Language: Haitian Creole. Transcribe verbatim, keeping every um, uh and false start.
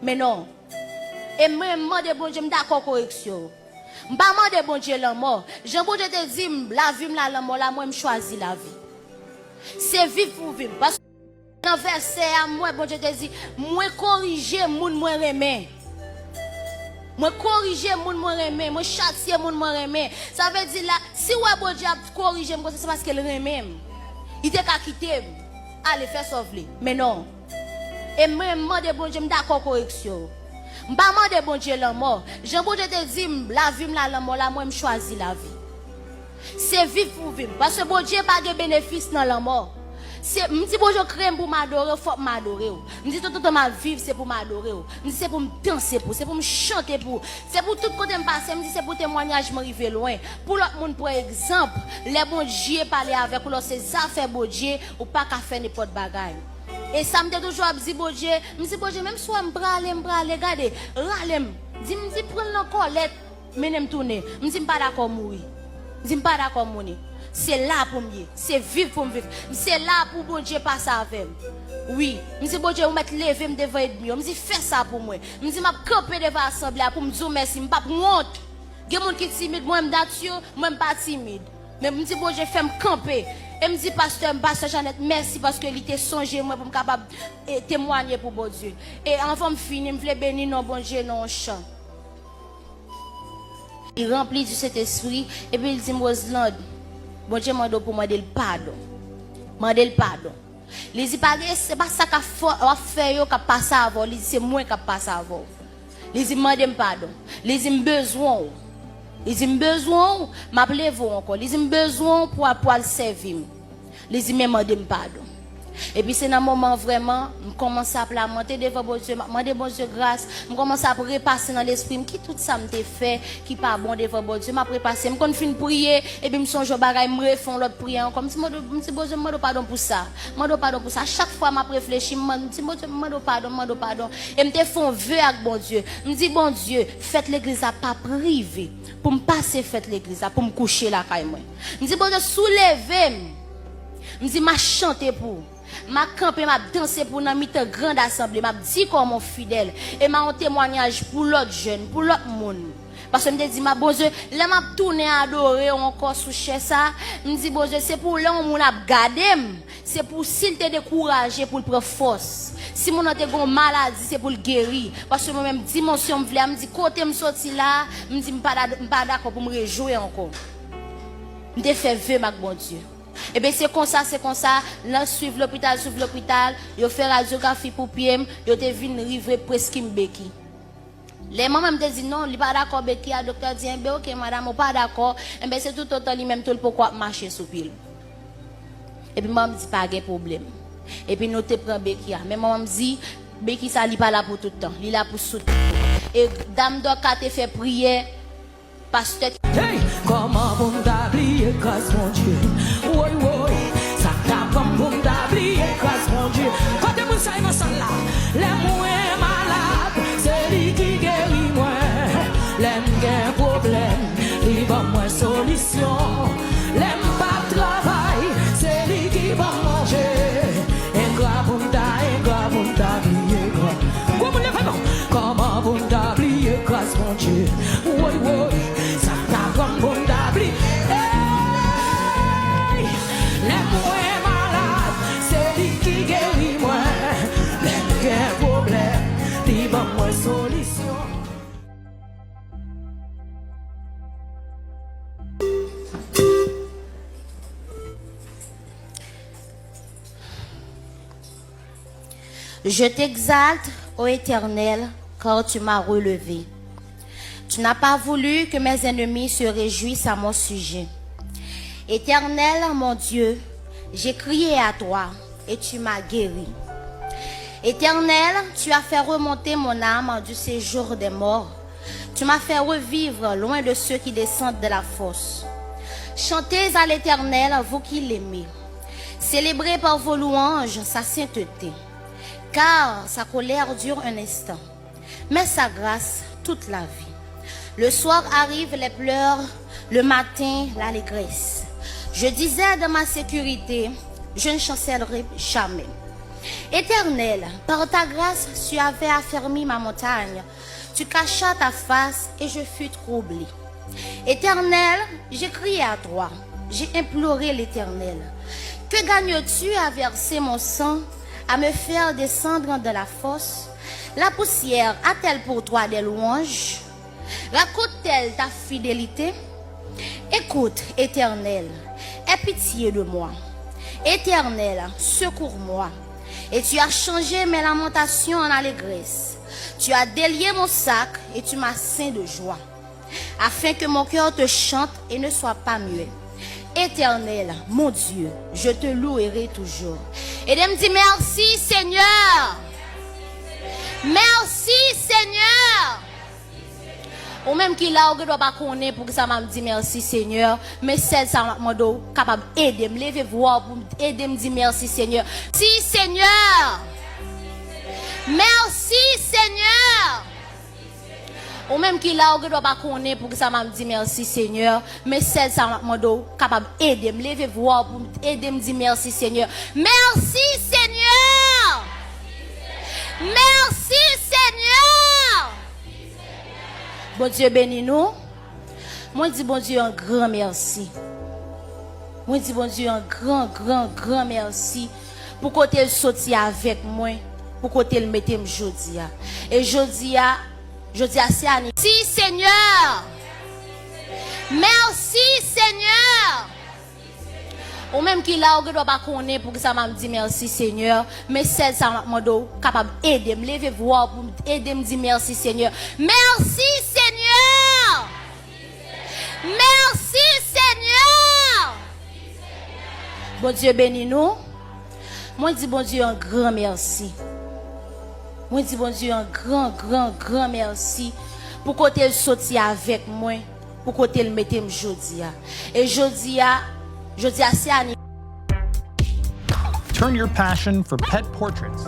Men non. E mwen, m mande Bondye, m dakò koreksyon. M pa mande Bondye lanmò. Jan Bondye te di m, lavi m la, lanmò la, mwen, m chwazi lavi. Se viv pou viv. Paske nan vèsè a, m wè Bondye te di, mwen korije moun mwen renmen. Mwen korije moun mwen renmen, mwen chatye moun mwen renmen. Sa vle di la, si w wè Bondye ap korije m konsa, se paske l renmen m. Li te ka kite m ale fè sa w vle. Men non. E mwen, m mande Bondye, m dakò koreksyon. M pa mande Bondye lanmò. Jan Bondye te di m, lavi m la, lanmò la, mwen, m chwazi lavi. Se viv pou viv. Paske Bondye pa gen benefis nan lanmò. Se, m di Bondye, kreye m pou m adore w, fòk m adore w. M di tout tan m ap viv, se pou m adore w. M di se pou m danse pou w, se pou m chante pou w. Se pou tout kote m pase, m di se pou temwanyaj mwen rive lwen. Pou lòt moun pran egzanp, lè Bondye pale avèk ou, lè w se zafè Bondye, ou pa ka fè nenpòt bagay. E sa m te toujou ap di Bondye, m di Bondye, menm si w wè m prale, m prale, gade, rale m. Di m, di pran l nan kòlèt. Mennen m tounen. M di m pa dakò mouri. M di m pa dakò mouri. Se la pou m ye. Se viv pou m viv. Se la pou Bondye pase avè m. Wi. M di Bondye, ou mèt leve m devan ènmi yo. M di fè sa pou mwen. M di m ap kanpe devan asanble a pou m di w mèsi. M p ap wont. Gen moun ki timid, mwen m nati, mwen m pa timid. Men m di Bondye fè m kanpe. E m di pastè m, pastè Janèt, mèsi paske li te sonje mwen pou m kapab e, temwanye pou Bondye. E anvan m fini, m vle beni non Bondye nan yon chan. Li ranpli di Sentespri, epi li di m, Roselande, Bondye mande w pou mande l padon. Mande l padon. Li di, pa gen, se pa sa k ap fè, w ap fè yo k ap pase avè w. Li di, se mwen k ap pase avè w. Li di, mande m padon. Li di, m bezwen w. Li di, m bezwen w, m ap leve w ankò. Li di, m bezwen w pou w al, pou w al sèvi m. Li di, men mande m padon. Epi se nan moman vrèman, m kòmanse ap lamante devan Bondye, m ap mande Bondye gras, m kòmanse ap repase nan lespri m ki tout sa m te fè ki pa bon devan Bondye, m ap repase. M konn fin priye, epi m sonje yon bagay, m refè yon lòt priyè ankò. M di, Bondye, m di, Bondye, m mande w padon pou sa. M mande w padon pou sa. Chak fwa m ap reflechi, m man-, m di, Bondye, m mande w padon, m mande w padon. E m te fè yon ve ak Bondye. M di, Bondye, fèt legliz la pa prive pou m pase fèt legliz la, pou m kouche lakay mwen. M di, Bondye, si w leve m, m di, m a chante pou ou. M a kanpe, m ap danse pou w nan mitan grand asanble. M ap di kòman w fidèl. E m a yon temwanyaj pou lòt jèn, pou lòt moun. Paske m te di, m a, Bondye, lè m ap tounen adore w ankò sou chè sa, m di, Bondye, se pou lè yon moun ap gade m, se pou si l te dekouraje, pou l pran fòs. Si moun nan te gen yon maladi, se pou l geri. Paske mwen menm, dimansyon m vle a, m di, kote m soti la, m di, m pa da-, m pa dakò pou m rejwe ankò. M te fè ve m ak Bondye. Ebyen, se konsa, se konsa, nan swiv lopital, swiv lopital, yo fè radyografi pou pye m, yo te vin rive preskri m beki. Lè manman m te di non, li pa dakò beki a, doktè di, enben, oke, madam, ou pa dakò, enben, se toutotan li menm tou, li poko ap mache sou pye l. Epi manman m di, pa gen pwoblèm. Epi nou te pran beki a. Men manman m di, beki sa, li pa la pou tout tan, li la pou soutni. E dam dòk a te fè priyè, pastè. Hey! Kòman pou m ta bliye gras Bondye? Woy, woy, sa k ta pran m pou m ta bliye gras Bondye? Kote moun sa yo nan sal la? Lè mwen malad, se li ki geri mwen. Lè m gen pwoblèm, li ban mwen solisyon. Lè m p ap travay, se li ki ban m manje. Engra pou m ta, engra pou m ta bliye gras. Gwo moun leve non. Kòman pou m ta bliye gras Bondye? Woy, woy, sa ta pran m pou m ta bliye. Hey! Lè mwen malad, se li ki geri mwen. Lè m gen pwoblèm, li ban mwen solisyon. Je t'exalte, ô Éternel, car tu m'as relevé. Tu n'as pas voulu que mes ennemis se réjouissent à mon sujet. Éternel, mon Dieu, j'ai crié à toi et tu m'as guéri. Éternel, tu as fait remonter mon âme du séjour des morts. Tu m'as fait revivre loin de ceux qui descendent de la fosse. Chantez à l'Éternel, vous qui l'aimez. Célébrez par vos louanges sa sainteté, car sa colère dure un instant, mais sa grâce toute la vie. Le soir arrivent les pleurs, le matin l'allégresse. Je disais dans ma sécurité, je ne chancellerai jamais. Éternel, par ta grâce, tu avais affermi ma montagne. Tu cachas ta face et je fus troublé. Éternel, j'ai crié à toi, j'ai imploré l'Éternel. Que gagnes-tu à verser mon sang, à me faire descendre dans la fosse ? La poussière a-t-elle pour toi des louanges ? Raconte-t-elle ta fidélité ? Écoute, Éternel, aie pitié de moi. Éternel, secours-moi. Et tu as changé mes lamentations en allégresse. Tu as délié mon sac et tu m'as ceint de joie. Afin que mon cœur te chante et ne soit pas muet. Éternel, mon Dieu, je te louerai toujours. Ede m di mèsi, Senyè. Mèsi, Senyè. Ou menm ki la, ou gen dwa pa konnen poukisa m ap di mèsi, Senyè, men sèl sa m ap mande w kapab ede m, leve vwa w pou m ede m di mèsi, Senyè. Si, Senyè. Mèsi, Senyè. Ou menm ki la, ou gen dwa pa konnen poukisa m ap di mèsi, Senyè, men sèl sa m ap mande w kapab ede m, leve vwa w pou m ede m di mèsi, Senyè. Mèsi, Senyè. Mèsi, Senyè. Bondye beni nou. Mwen di Bondye yon gran mèsi. Mwen di Bondye yon gran, gran, gran mèsi pou kote l soti avèk mwen, pou kote l mete m jodi a. E jodi a, jodi a se ani. Si, Senyè. Mèsi, Senyè. Ou menm ki la, ou gen dwa pa konnen poukisa m ap di mèsi, Senyè, men sèl sa m ap mande w kapab ede m, leve vwa w pou m ede m di mèsi, Senyè. Mèsi, Senyè. Mèsi, Senyè. Bondye beni nou. Mwen di Bondye yon gran mèsi. Mwen di Bondye yon gran, gran, gran mèsi pou kote l soti avèk mwen, pou kote l mete m jodi a. E jodi a, jodi a se ani- Turn your passion for pet portraits